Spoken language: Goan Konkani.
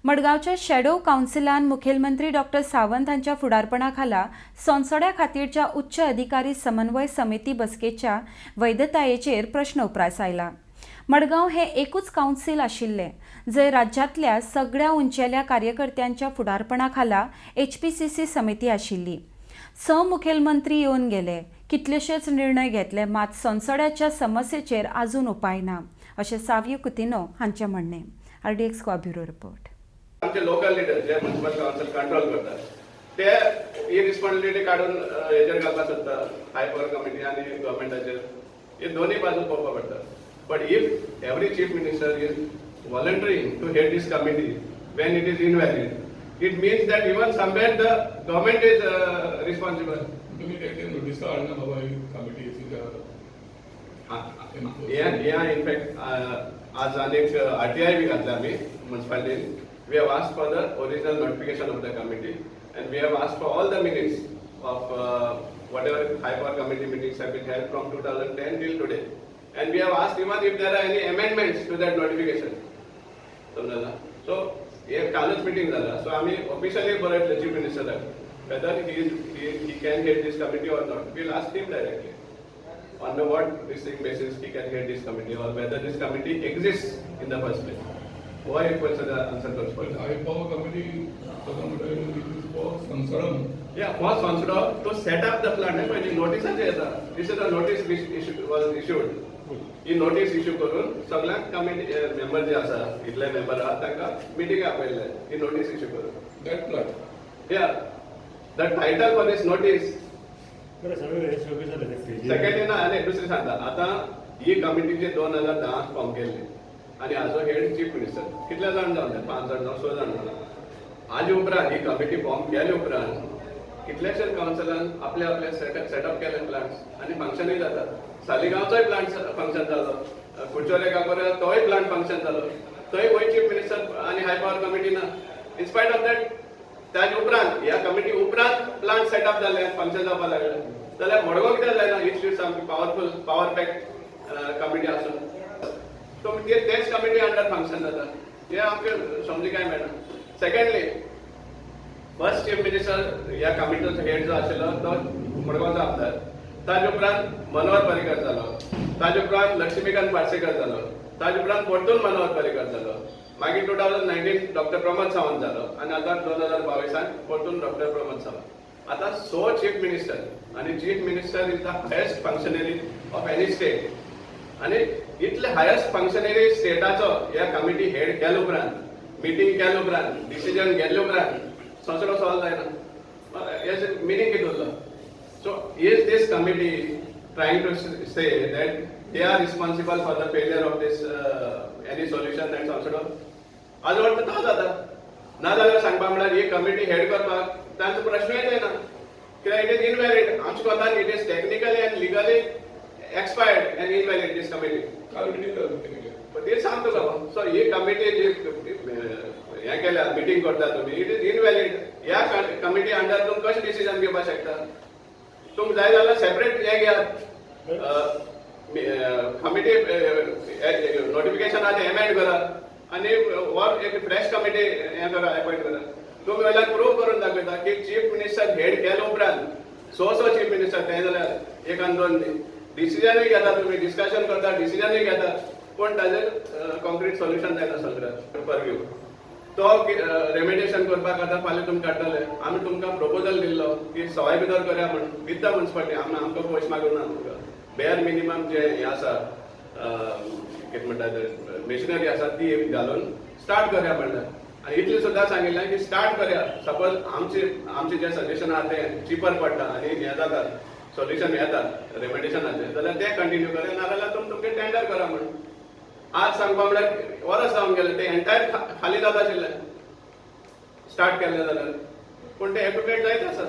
मडगांवच्या शॅडो कावन्सिलान मुखेलमंत्री डॉक्टर सावंत हांच्या फुडारपणा खाला सोनसड्या खातीरच्या उच्च अधिकारी समन्वय समिती बसकेच्या वैधतायेचेर प्रश्न उप्रासायला. मडगांव हे एकूच कावन्सील आशिल्लें जंय राज्यांतल्या सगळ्या उंचेल्या कार्यकर्त्यांच्या फुडारपणा खाला एचपीसीसी समिती आशिल्ली. स मुखेलमंत्री येवन गेले, कितलेशेच निर्णय घेतले, मात सोनसड्याच्या समस्येचेर अजून उपाय ना अशें सावियो कुतिनो हांचें म्हणणें. RDX Goa, bureau report. आमचे लोकल लिडर जे म्युन्सिपल कावन्सिल कंट्रोल करतात ते ही रिस्पॉन्सिबिलिटी काडून हेजेर घालपाक सोदता, हाय पॉवर कमिटी आनी गव्हर्मेंटाचेर. हे दोन्ही बाजू पळोवपाक पडटा. But if every chief minister is volunteering to head this committee when it is invalid, it means that even somewhere the government is responsible. तुम्ही ते नोटीस हाडना बाबा, ही कमिटी. हे हे इनफॅक्ट आज आनी आरटीआय बी घातल्या आमी मुन्सिपालिटीन. We have asked for the original notification of the committee and we have asked for all the minutes of whatever high power committee meetings have been held from 2010 till today, and we have asked even if there are any amendments to that notification. समजलं? सो हे कालच मिटींग जाला. सो आमी ऑफिशियली बरयतले chief मिनिस्टराक, whether he can head this committee or not. We'll ask him directly on the what this thing basis he can head this committee or whether this committee exists in the first place. हो एक क्वेश्चन आन्सर करचो पडटा. हाय पॉवर कमिटी सगळं म्हणटा, it is for Sonsodo. Yeah, for Sonsodo to set up the plant. म्हणजे नोटिसाचे येता. This is a notice which was issued. He notice issue करून सगळ्यांक कमिटी मेंबर जे आसा, इतले मेंबर आहा, तांकां मिटींग आपयल्ले ही नोटीस इश्यू करून. That plant. Yeah, the title for this notice. बरं, सगळं हे सगळं झालं ते फेजी. सेकंड ना, आनी दुसरें सांगता, आतां ही कमिटी जी 2010 फॉर्म केल्ली आनी हाजो हेड चीफ मिनिस्टर, कितले जाण जावन ते, पांच जाण जावं, स जाण जावं, हाजे उपरांत ही कमिटी फॉर्म केले उपरांत कितल्याशेच कावन्सिलान आपले आपले सेटअप केले प्लांट्स आनी फंक्शनूय जातात. सालिगांवचोय प्लांट फंक्शन जालो, कुडचोले काकोऱ्या तोय प्लांट फंक्शन जालो. थंय वय चीफ मिनिस्टर आनी हाय पॉवर कमिटी ना. इनस्पायट ऑफ that, ताजे उपरांत, ह्या कमिटी उपरांत प्लांट सेटअप जाले, फंक्शन जावपाक लागले, जाल्यार मडगांव कित्याक जायना? इतली सामकी पावरफूल, पॉवर पॅक कमिटी आसून तो ते तेच कमिटी अंडर फंक्शन जाता, हे आमकां समजी काय मेळना. सेकंडली, फर्स्ट चीफ मिनिस्टर ह्या कमिटीचो हेड जो आशिल्लो तो मडगांवचो आमदार. ताजे उपरांत मनोहर पर्रीकर जालो, ताजे उपरांत लक्ष्मीकांत पार्सेकर जालो, ताजे उपरांत परतून मनोहर पर्रीकर जालो, मागीर 2019 डॉक्टर प्रमोद सावंत जालो आनी आतां 2022 परतून डॉक्टर प्रमोद सावंत. आतां स चीफ मिनिस्टर आनी chief minister is the highest functionary of any state आनी इतले हायस्ट फंक्शनरी स्टेटाचो ह्या कमिटी हेड केल्या उपरांत, मिटींग केल्या उपरांत, डिसिजन घेतले उपरांत सोनसडो सॉल्व जायना, हेजें मिनींग कितें उरलो? So is this committee trying to say that they are responsible for the failure of this any solution that Sonsodo? हाजो अर्थ तो जाता. नाजाल्यार सांगपा म्हळ्यार ही कमिटी हेड करपाक तांचो प्रश्नूय येना, कित्याक it is invalid. आमच्या कोतान it is technically and legally expired and invalid, this committee. काल मिटींग जाली तेंगे. पण ते सांग तुका. सो ही कमिटी जी हें केल्या, मिटींग करता तुमी, it is invalid. ह्या कमिटी अंडर तुमी कशें डिसिजन घेवपाक शकता? तुमकां जाय जाल्यार सेपरेट हें घेयात, कमिटी नोटिफिकेशन आहा तें एमेंड करा आनी वर एक फ्रेश कमिटी हें करा, एपॉयंट करा. तुमी वयल्यान प्रूव करून दाखयता की चीफ मिनिस्टर हेड केल्या उपरांत स स चीफ मिनिस्टर, तें जाल्यार एक आनी दोन न्ही, डिसिजनूय घेता तुमी, डिस्कशन करता, डिसिजनूय घेता, पूण ताजेर कॉन्क्रीट सोल्युशन जायना. सगळ्या परव्यू तो रेमिडिएशन करपाक आतां फाल्यां तुमी काडटले. आमी तुमकां प्रपोजल दिल्लो की सवाय भितर करया म्हण विथ the municipality. आमी आमकां पयशे मागूना. तुमकां बेअर मिनिमम जे हें आसा, कितें म्हणटा ते, मेशिनरी आसा, ती घालून स्टार्ट करया म्हणल्यार. आनी इतलें सुद्दां सांगिल्लें की स्टार्ट करया, सपोज आमचें जें सजेशन आहा तें चिपर पडटा आनी हें जाता, सोल्युशन येता रेमिडिएशनाचें जाल्यार तें कंटिन्यू करया, नाजाल्यार तुमी तुमचें टेंडर करा म्हण. आज सांगपा म्हळ्यार वरस जावन गेलें. तें एंटायर खाली जाता आशिल्लें स्टार्ट केल्लें जाल्यार, पूण तें एप्लिकेट जायत आसा.